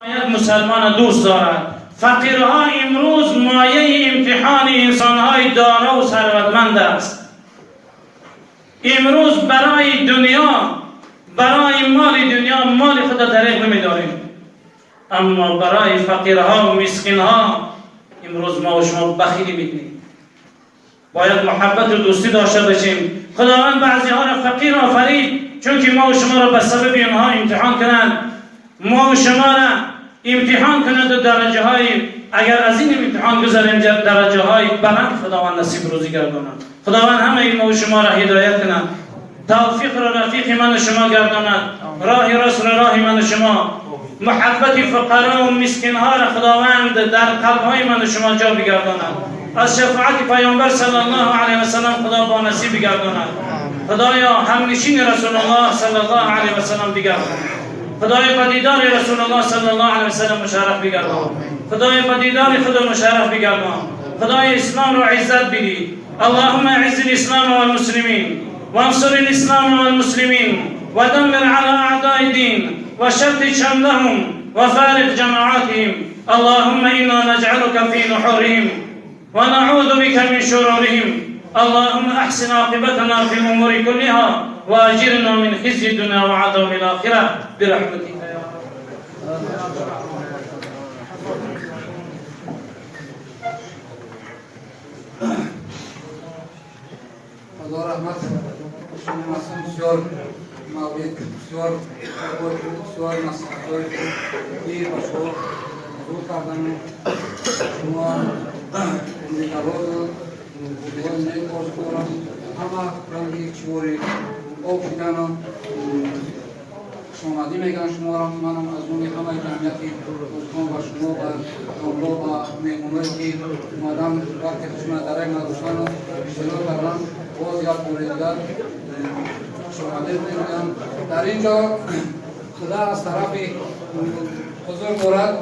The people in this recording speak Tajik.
Бояд мусалмона дӯст дорад. Фақирҳо имрӯз мояи имтиҳони инсонҳои дорову сарватманд аст. Имрӯз барои дунё, барои моли дунё моли худро дареғ намедорем, аммо барои фақирҳо, мискинҳо имрӯз мо шумо бахилӣ мекунем. Бояд муҳаббату дӯстӣ дошта бошем. Худованд баъзеҳоро фақир офарид, чунки мо шуморо ба сабаби онҳо имтиҳон кунанд, мо шуморо имтиҳон кунанд ва дараҷаҳои, агар аз ин имтиҳон гузарем, дараҷаҳои баланд Худованд насиб рӯзӣ гардонад. Худованд ҳамаи мо шуморо ҳидоят кунад, тавфиқро рафиқи ману шумо гардонад, роҳи ростро роҳи ману шумо, муҳаббати фуқаро ва мискинҳоро Худованд дар қалбҳои ману шумо ҷо бигардонад. Аз шафоати Паёмбар саллаллоҳу алайҳи васаллам Худо бо насиб бигардонад. Худоё, ҳамнишини Расулуллоҳ саллаллоҳу алайҳи васаллам бигардон. Худоё, ба дидори Расулуллоҳ саллаллоҳу алайҳи васаллам мушарраф бигардон. Худоё, ба дидори худ мушарраф бигардон. Худоё, исломро иззат бидӣ. اللهم اعز الاسلام والمسلمين وانصر الاسلام والمسلمين ودمر على اعداء الدين وشتت شملهم وفارق جماعاتهم. اللهم انا نجعلك في نحورهم ونعوذ بك من شرورهم. اللهم احسن عاقبتنا في الامور كلها واجرنا من خزي الدنيا وعذاب الاخره برحمتك يا رب. Худо раҳмат, шумо бисёр маврид, бисёр бисёр насиҳатҳои ки ба шумо ҳузур кардану шумо умри дарозу дуои нек орзу дорам. Ҳама ранги чивори об шидану хушомадӣ мегӯям шуморо. Манам аз номи ҳамаи ҷамъияти тоҷикон ба шумо, ба домло, ба меҳмоное ки омадан, вақти хушона дарак надоштану иштирок кардан, боз як бори дигар хушомадед мегӯям. Дар ин ҷо Худо аз тарафи ҳузур дорад.